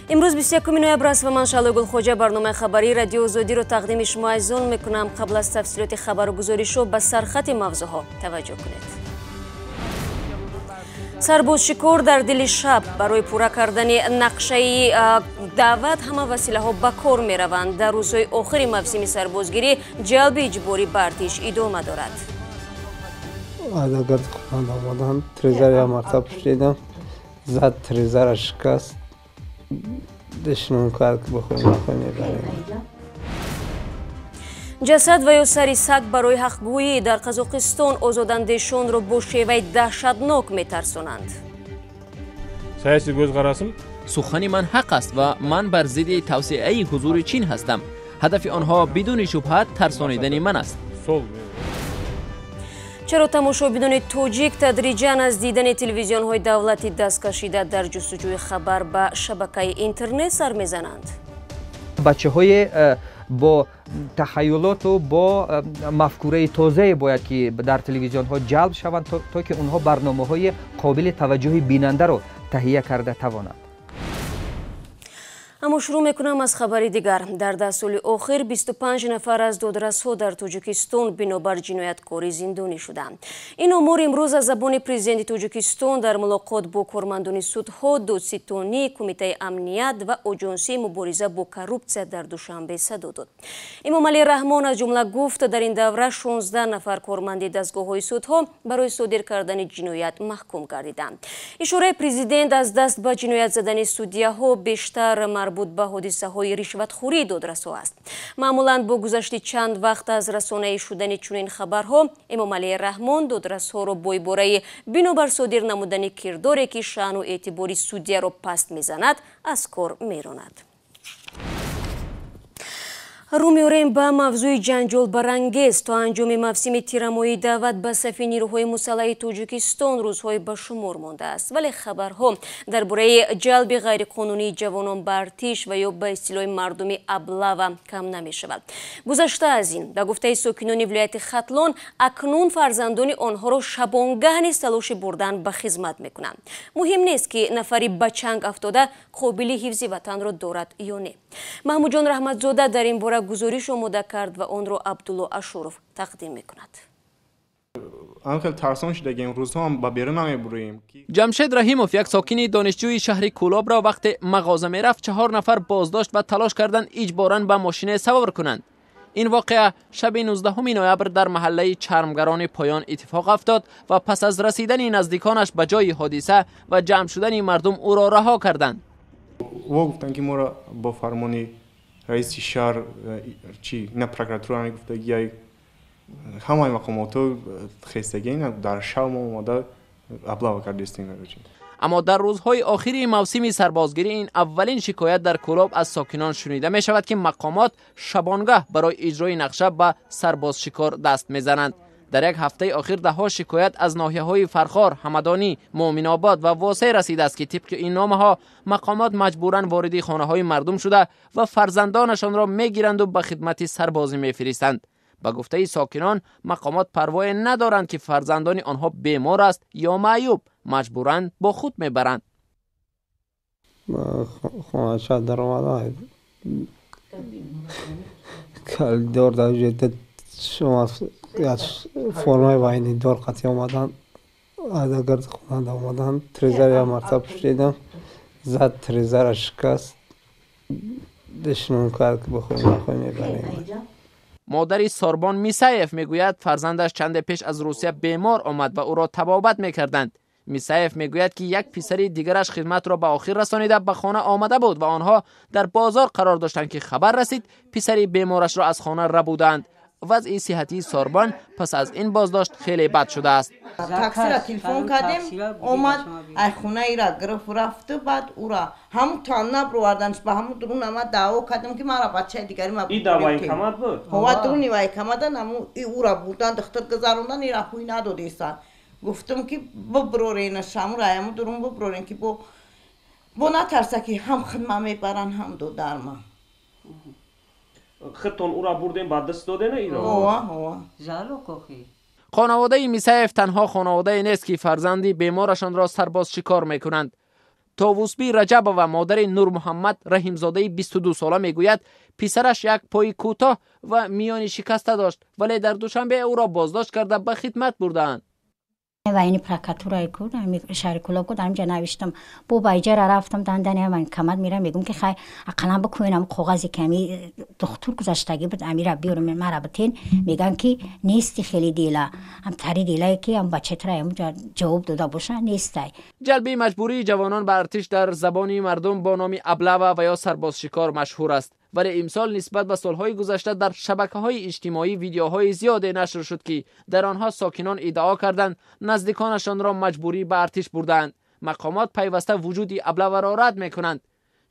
Имрӯз 21 ноябр аст ва ман Шаҳло Гулхоҷа барномаи хабарии Радио Озодиро тақдими шумо азизон мекунам. Қабл аз тафсилоти хабару гузоришҳо ба сархати мавзӯъҳо таваҷҷӯҳ кунед. Сарбозшикор дар дили шаб барои пурра кардани нақшаи даъват ҳама василаҳо ба кор мераванд. Дар рӯзҳои охири мавсими сарбозгирӣ ҷалби иҷборӣ ба артиш идома дорад. Агар хонда омадан, трезар я мартаба пушидам, зад, трезара шикаст, душмон кард, ки бихоҳем нахоҳем мебарем. Ҷасад ва ё сари саг барои ҳақгӯӣ. Дар Қазоқистон озодандешонро бо шеваи даҳшатнок метарсонанд. Саясий көзқарасым. Сухани ман ҳақ аст ва ман бар зидди тавсеаи ҳузури Чин ҳастам. Ҳадафи онҳо бидуни шубҳа тарсонидани ман аст. Сол. Чаро тамошобинони тоҷик тадриҷан аз дидани телевизионҳои давлатӣ даст кашида, дар ҷустуҷӯи хабар ба шабакаи интернет сар мезананд? Бачаҳои бо тахаюлоту бо мафкураи тозае бояд ки дар телевизионҳо ҷалб шаванд, то ки онҳо барномаҳои қобили таваҷҷӯҳи бинандаро таҳия карда тавонанд. Аммо шурӯъ мекунам аз хабари дигар. Дар 10 соли охир 25 нафар аз додрасҳо дар Тоҷикистон бинобар ҷинояткорӣ зиндонӣ шуданд. Ин омор имрӯз аз забони президенти Тоҷикистон дар мулоқот бо кормандони судҳо, додситонӣ, Кумитаи амният ва Оҷонсии мубориза бо коррупсия дар Душанбе садо дод. Эмомалӣ Раҳмон аз ҷумла гуфт, дар ин давра 16 нафар корманди дастгоҳҳои судҳо барои содир кардани ҷиноят маҳкум гардиданд. Ишораи президент аз даст ба ҷиноят задани судяҳо бештар марбут ба ҳодисаҳои ришватхӯрии додрасҳо аст. Маъмулан бо гузашти чанд вақт аз расонаӣ шудани чунин хабарҳо Эмомалӣ Раҳмон додрасҳоро бо ибораи бинобар содир намудани кирдоре, ки шаъну эътибори судяро паст мезанад, аз кор меронад. Рӯ меорем ба мавзӯи ҷанҷолбарангез. То анҷоми мавсими тирамоҳии даъват ба сафи нирӯҳои мусаллаҳи Тоҷикистон рӯзҳои ба шумор мондааст, вале хабарҳо дар бораи ҷалби ғайриқонунии ҷавонон ба артиш ва ё ба истилоҳи мардуми облава кам намешавад. Гузашта аз ин, ба гуфтаи сокинони вилояти Хатлон, акнун фарзандони онҳоро шабонгаҳ низ талоши бурдан ба хизмат мекунанд. Муҳим нест, ки нафари ба чанг афтода қобили ҳифзи ватанро дорад ё не. Маҳмудҷон Раҳматзода дар ин бора гузориш омода кард ва онро Абдулло Ашуров тақдим мекунад. Хеле тарсон шудагем, рӯзҳо ҳам ба берун намебуроем. Ҷамшед Раҳимов, як сокини донишҷӯи шаҳри Кӯлобро вақте мағоза мерафт, чаҳор нафар боздошт ва талош карданд иҷборан ба мошине савор кунанд. Ин воқеа шаби 19 ноябр дар маҳаллаи Чармгарони Поён иттифоқ афтод ва пас аз расидани наздиконаш ба ҷои ҳодиса ва ҷамъ шудани мардум ӯро раҳо карданд. Во гуфтанд, ки моро бо фармони раиси шаҳр чи на прокуратура мегуфтаги, ҳамаи мақомотҳо хестагӣ, дар шаб мо омада облава кардистем. Аммо дар рӯзҳои охири мавсими сарбозгирӣ ин аввалин шикоят дар Кӯлоб аз сокинон шунида мешавад, ки мақомот шабонгаҳ барои иҷрои нақша ба сарбозшикор даст мезананд. Дар як ҳафтаи охир даҳҳо шикоят аз ноҳияҳои Фархор, Ҳамадонӣ, Муъминобод ва Восеъ расидааст, ки тибқи ин номаҳо мақомот маҷбуран вориди хонаҳои мардум шуда ва фарзандонашонро мегиранду ба хидмати сарбозӣ мефиристанд. Ба гуфтаи сокинон, мақомот парвое надоранд, ки фарзандони онҳо бемор аст ё маъюб, маҷбуран бо худ мебаранд. Хонача даромада, калидор дар формаи военныйдор қатъи омадан, агар хонанда омадан, трезар я мартаба пушидам, зад, трезара шикаст, душмон кард, ки бихоҳем нахоҳем мебарем. Модари Сорбон Мисаев мегӯяд, фарзандаш чанде пеш аз Русия бемор омад ва ӯро табобат мекарданд. Мисаев мегӯяд, ки як писари дигараш хидматро ба охир расонида, ба хона омада буд ва онҳо дар бозор қарор доштанд, ки хабар расид, писари беморашро аз хона рабуданд. Вазъи сиҳатии Сорбон пас аз ин боздошт хеле бад шудааст. Таксира телефон кардем, омад, ай хонаира гирифт, рафту. Баъд ура ҳамун танна бироварданш ба ҳамун дурун. Ама даъво кардем, ки мара бачаи дигари ма. Военкомат буд. Ҳова, дуруни военкоматан ҳамун ура бурдан, духтур гузарондан, ира ҳуй надодесан. Гуфтум, ки биброрен шамура, ҳамун дурун биброрен, ки бо натарса, ки ҳам хидма мебаран, ҳам додарма. Худтон ура бурдем, ба даст додена иро? Ҳова, ҳова. Хонаводаи Мисаев танҳо хонаводае нест, ки фарзанди беморашонро сарбозшикор мекунанд. Товусби Раҷабова, модари Нурмуҳаммад Раҳимзодаи 22 сола, мегӯяд писараш як пои кӯтоҳ ва миёни шикаста дошт, вале дар Душанбе ӯро боздошт карда ба хидмат бурдаанд. Военный прокуратураи ку шаҳри Кӯлоб ку дар инҷа навиштам. Бо ба иҷара рафтам дандани военкомат мерам, мегӯм ки хай ақаллан бикунем коғазе ки ами духтур гузаштагӣ буд, амира биёрем мара битен. Мегӯянд ки нести хеле дела, ам тари делае ки ам бачатра амҷа ҷавоб дода боша нестай. Ҷалби маҷбурии ҷавонон ба артиш дар забони мардум бо номи аблава ва ё сарбозшикор машҳур аст. Вале имсол нисбат ба солҳои гузашта дар шабакаҳои иҷтимоӣ видеоҳои зиёде нашр шуд, ки дар онҳо сокинон иддао карданд наздиконашонро маҷбурӣ ба артиш бурдаанд. Мақомот пайваста вуҷуди аблаваро рад мекунанд.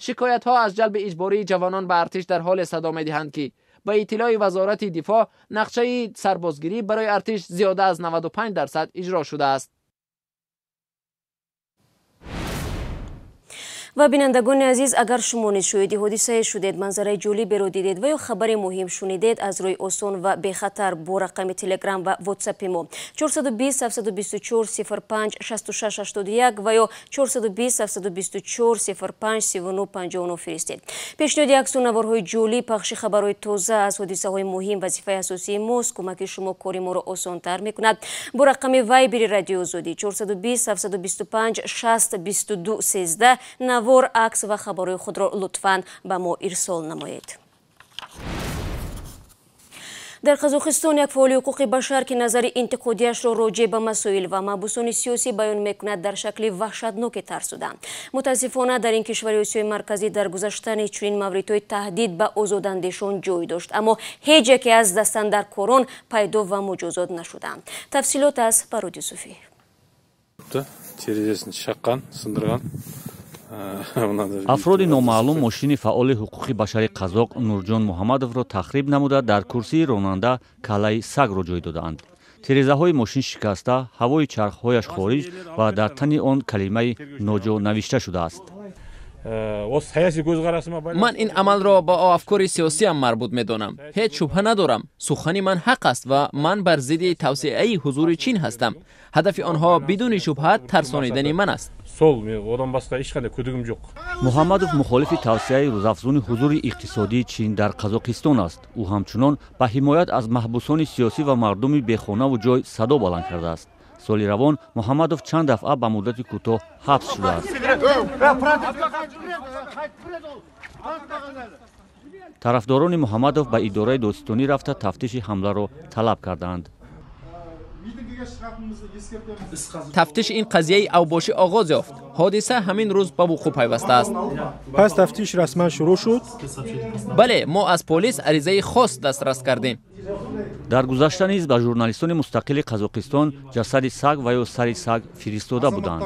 Шикоятҳо аз ҷалби иҷбории ҷавонон ба артиш дар ҳоле садо медиҳанд, ки ба иттилои Вазорати дифоъ нақшаи сарбозгирӣ барои артиш зиёда аз 95% иҷро шудааст. Ва бинандагони азиз, агар шумо низ шоҳиди ҳодисае шудед, манзараи ҷолиберо дидед ва ё хабари муҳим шунидед, аз рӯи осон ва бехатар бо рақами Телеграм ва Ватсапи мо 420 724 05 66 81 ва ё 420 724 05 39 59 фиристед. Пешниҳоди аксу наворҳои ҷолиб, пахши хабарҳои тоза аз ҳодисаҳои муҳим вазифаи асосии мост. Кӯмаки шумо кори моро осонтар мекунад. Бо рақами Вайбери Радио Озодӣ 420 725 60 22 13 навор, акс ва хабарҳои худро лутфан ба мо ирсол намоед. Дар Қазоқистон як фаъоли ҳуқуқи башар, ки назари интиқодияшро роҷеъ ба масоил ва маҳбусони сиёсӣ баён мекунад, дар шакли ваҳшатноке тарсуданд. Мутаассифона, дар ин кишвари Осиёи Марказӣ дар гузаштани чунин мавридҳои таҳдид ба озодандешон ҷой дошт, аммо ҳеҷ яке аз дастандаркорон пайдо ва муҷозот нашуданд. Тафсилот аз Паруд Юсуфӣ. Терезесин шаққан, сындырған. Афроди номаълум мошини фаъоли ҳуқуқи башари қазоқ Нурҷон Муҳаммадовро тахриб намуда, дар курсии ронанда каллаи сагро ҷой додаанд. Терезаҳои мошин шикаста, ҳавои чархҳояш хориҷ ва дар тани он калимаи ноҷо навишта шудааст. Ман ин амалро ба афкори сиёсиам марбут медонам. Ҳеҷ шубҳа надорам. Сухани ман ҳақ аст ва ман бар зидди тавсеаи ҳузури Чин ҳастам. Ҳадафи онҳо бидуни шубҳа тарсонидани ман аст. Муҳаммадов мухолифи тавсеаи рӯзафзуни ҳузури иқтисодии Чин дар Қазоқистон аст. Ӯ ҳамчунон ба ҳимоят аз маҳбусони сиёсӣ ва мардуми бехонаву ҷой садо баланд кардааст. Соли равон Муҳаммадов чанд дафъа ба муддати кӯтоҳ ҳабс шудааст. Тарафдорони Муҳаммадов ба идораи додситонӣ рафта тафтиши ҳамларо талаб кардаанд. Тафтиши ин қазияи авбошӣ оғоз ёфт. Ҳодиса ҳамин рӯз ба вуқӯъ пайвастааст. Пас тафтиш расман шурӯъ шуд? Бале, мо аз полис аризаи хос дастрас кардем. Дар гузашта низ ба журналистони мустақили Қазоқистон ҷасади саг ва ё сари саг фиристода буданд.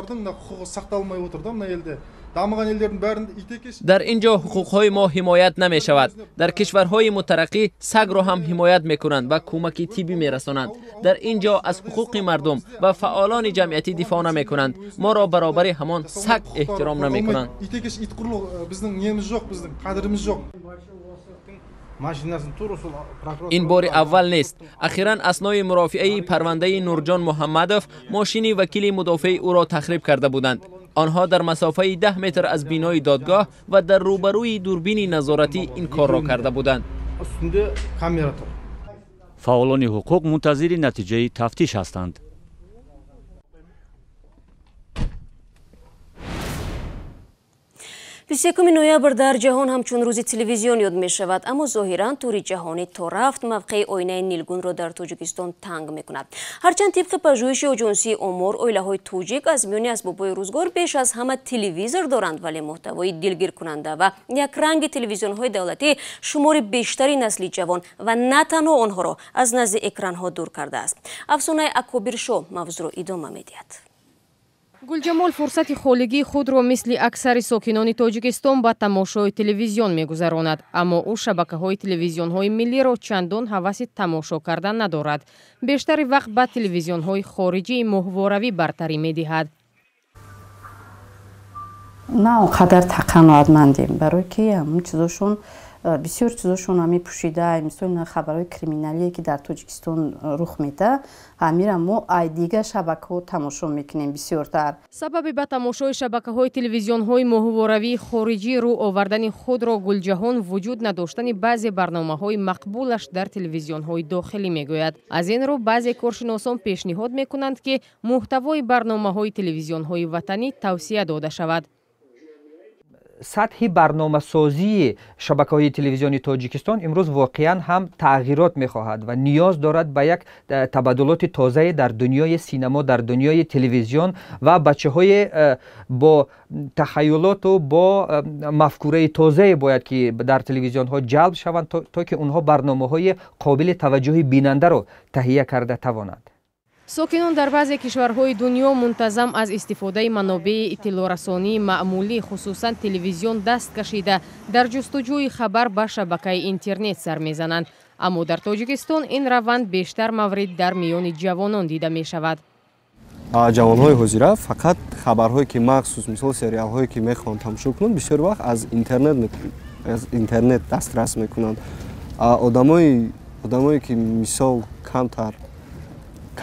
Дар ин ҷо ҳуқуқҳои мо ҳимоят намешавад. Дар кишварҳои мутараққӣ сагро ҳам ҳимоят мекунанд ва кӯмаки тиббӣ мерасонанд. Дар ин ҷо аз ҳуқуқи мардум ва фаъолони ҷамъиятӣ дифоъ намекунанд. Моро баробари ҳамон саг эҳтиром намекунанд. Ин бори аввал нест. Ахиран аснои мурофиаи парвандаи Нурҷон Муҳаммадов мошини вакили мудофеи ӯро тахриб карда буданд. Онҳо дар масофаи 10 метр аз бинои додгоҳ ва дар рӯбарӯи дурбини назоратӣ ин корро карда буданд. Фаъолони ҳуқуқ мунтазири натиҷаи тафтиш ҳастанд. 21 ноябр дар ҷаҳон ҳамчун рӯзи телевизион ёд мешавад, аммо зоҳиран тури ҷаҳонӣ то рафт мавқеи оинаи нилгунро дар Тоҷикистон танг мекунад. Ҳарчанд тибқи пажӯҳиши оҷонсии омор, оилаҳои тоҷик аз миёни асбобҳои рӯзгор беш аз ҳама телевизор доранд, вале муҳтавои дилгиркунанда ва якранги телевизионҳои давлатӣ шумори бештари насли ҷавон ва на танҳо онҳоро аз назди экранҳо дур кардааст. Афсонаи Акобиршо мавзӯъро идома медиҳад. Гулҷамол фурсати холигии худро мисли аксари сокинони Тоҷикистон ба тамошои телевизион мегузаронад, аммо ӯ шабакаҳои телевизионҳои миллиро чандон ҳаваси тамошо кардан надорад. Бештари вақт ба телевизионҳои хориҷии моҳворавӣ бартарӣ медиҳад. На он қадар қаноатмандем, барои ки ҳамун чизошон Бисёр чизошон ҳами пӯшида, мисол хабарҳои криминалие ки дар Тоҷикистон рух медиҳад, ҳамира мо ай дигар шабакаҳо тамошо мекунем бисёртар. Сабаби ба тамошои шабакаҳои телевизионҳои моҳворавии хориҷӣ рӯ овардани худро Гулҷаҳон вуҷуд надоштани баъзе барномаҳои мақбулаш дар телевизионҳои дохилӣ мегӯяд. Аз ин рӯ баъзе коршиносон пешниҳод мекунанд, ки муҳтавои барномаҳои телевизионҳои ватанӣ тавсия дода шавад. Сатҳи барномасозии шабакаҳои телевизиони Тоҷикистон имрӯз воқеан ҳам тағйирот мехоҳад ва ниёз дорад ба як табаддулоти тозае дар дунёи синамо, дар дунёи телевизион ва бачаҳои бо тахайюлоту бо мафкураи тозае бояд ки дар телевизионҳо ҷалб шаванд, то ки онҳо барномаҳои қобили таваҷҷӯҳи бинандаро таҳия карда тавонанд. Сокинон дар баъзе кишварҳои дунё мунтазам аз истифодаи манобеи иттилоърасонии маъмулӣ, хусусан телевизион, даст кашида, дар ҷустуҷӯи хабар ба шабакаи интернет сар мезананд. Аммо дар Тоҷикистон ин раванд бештар маврид дар миёни ҷавонон дида мешавад. Ҷавонҳои ҳозира фақат хабарҳое ки махсус, мисол сериалҳое ки мехоҳанд тамошо кунанд, бисёр вақт аз интернет дастрас мекунанд. Одамое ки мисол камтар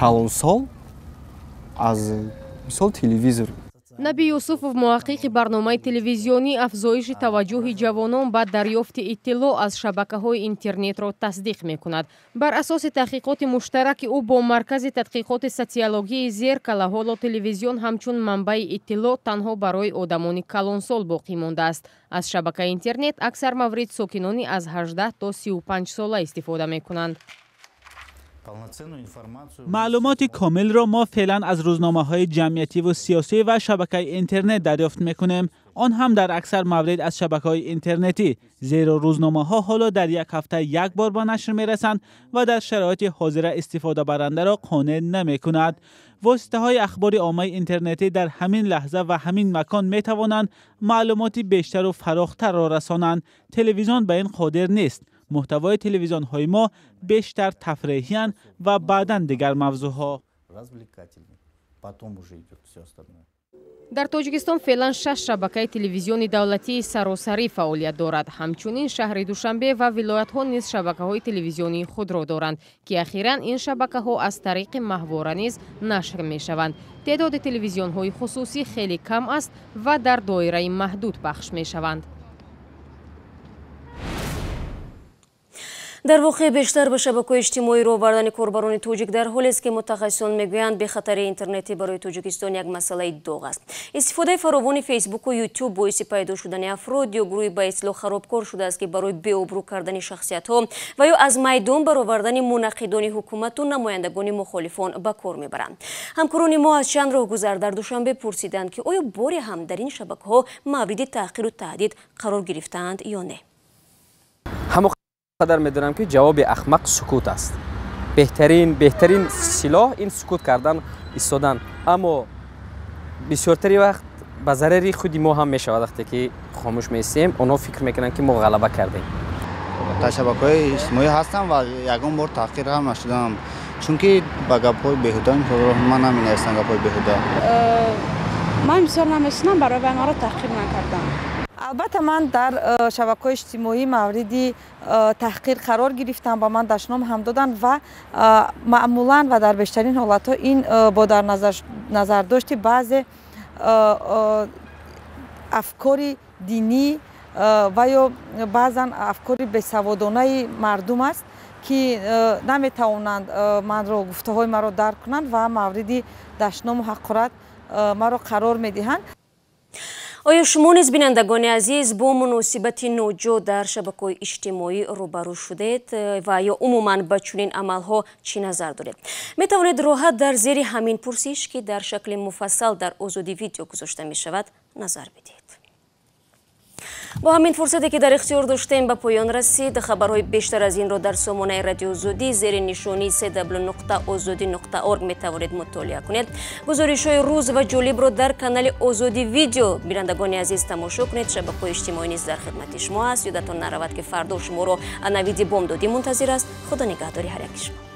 калонсол аз мисол телевизор. Наби Юсуфов, муҳаққиқи барномаи телевизионӣ, афзоиши таваҷҷӯҳи ҷавонон ба дарёфти иттилоъ аз шабакаҳои интернетро тасдиқ мекунад. Бар асоси таҳқиқоти муштараки ӯ бо Маркази тадқиқоти социологияи Зеркала, ҳоло телевизион ҳамчун манбаи иттилоъ танҳо барои одамони калонсол боқӣ мондааст. Аз шабакаи интернет аксар маврид сокинони аз 18 то 35 сола истифода мекунанд. Маълумоти комилро мо феълан аз рӯзномаҳои ҷамъиятиву сиёсӣ ва шабакаи интернет дарёфт мекунем. Он ҳам дар аксар маврид аз шабакаҳои интернетӣ, зеро рӯзномаҳо ҳоло дар як ҳафта як бор ба нашр мерасанд ва дар шароити ҳозира истифодабарандаро қонеъ намекунад. Воситаҳои ахбори оммаи интернетӣ дар ҳамин лаҳза ва ҳамин макон метавонанд маълумоти бештару фарохтарро расонанд. Телевизион ба ин қодир нест. Муҳтавои телевизионҳои мо бештар тафреҳиянд ва баъдан дигар мавзӯъҳо. Дар Тоҷикистон феълан 6 шабакаи телевизиони давлатии саросарӣ фаъолият дорад. Ҳамчунин шаҳри Душанбе ва вилоятҳо низ шабакаҳои телевизионии худро доранд, ки ахиран ин шабакаҳо аз тариқи маҳвора низ нашр мешаванд. Теъдоди телевизионҳои хусусӣ хеле кам аст ва дар доираи маҳдуд пахш мешаванд. Дар воқеъ бештар ба шабакаҳои иҷтимоӣ рӯ овардани корбарони тоҷик дар ҳолест ки мутахассисон мегӯянд бехатари интернетӣ барои Тоҷикистон як масъалаи доғ аст. Истифодаи фаровони фейсбуку ютуб боиси пайдо шудани афрод ё гурӯҳи ба истилоҳ харобкор шудааст, ки барои беобрӯ кардани шахсиятҳо ва ё аз майдон баровардани мунаққидони ҳукумату намояндагони мухолифон ба кор мебаранд. Ҳамкорони мо аз чанд роҳгузар дар Душанбе пурсиданд, ки оё боре ҳам дар ин шабакаҳо мавриди таҳқиру таҳдид қарор гирифтаанд ё не. Қадар медонам ки ҷавоби ахмақ сукут аст. Беҳтарин силоҳ ин сукут кардан, истодан. Аммо бисёртари вақт ба зарари худи мо ҳам мешавад, вақте ки хомӯш меистем, онҳо фикр мекунанд ки мо ғалаба кардем. Дар шабакаҳои иҷтимоӣ ҳастам ва ягон бор таҳқир ҳам нашудам, чунки ба гапҳои беҳуда ман наменависам гапҳои беҳуда. Ман бисёр намешинам, барои вай маро таҳқир накардам. Албатта ман дар шабакаҳои иҷтимоӣ мавриди таҳқир қарор гирифтам, ба ман дашном ҳам доданд ва маъмулан ва дар бештарин ҳолатҳо ин бо дар назардошти баъзе афкори динӣ ва ё баъзан афкори бесаводонаи мардум аст, ки наметавонанд манро, гуфтаҳои маро дарк кунанд ва мавриди дашному ҳақорат маро қарор медиҳанд. Оё шумо низ, бинандагони азиз, бо муносибати ноҷо дар шабакаҳои иҷтимоӣ рӯбарӯ шудед ва ё умуман ба чунин амалҳо чӣ назар доред? Метавонед роҳат дар зери ҳамин пурсиш, ки дар шакли муфассал дар Озодӣ видео гузошта мешавад, назар бидиҳед. Бо ҳамин фурсате ки дар ихтиёр доштем ба поён расид. Хабарҳои бештар аз инро дар сомонаи Радио Озодӣ зери нишонии cw.ozodi.org метавонед мутолиа кунед. Гузоришҳои рӯз ва ҷолибро дар канали Озодӣ видео бинандагони азиз тамошо кунед. Шабакаҳои иҷтимоӣ низ дар хидмати шумо аст. Ёдатон наравад, ки фардо шуморо навиди бомдодӣ мунтазир аст. Худо нигаҳдори ҳар яки шумо.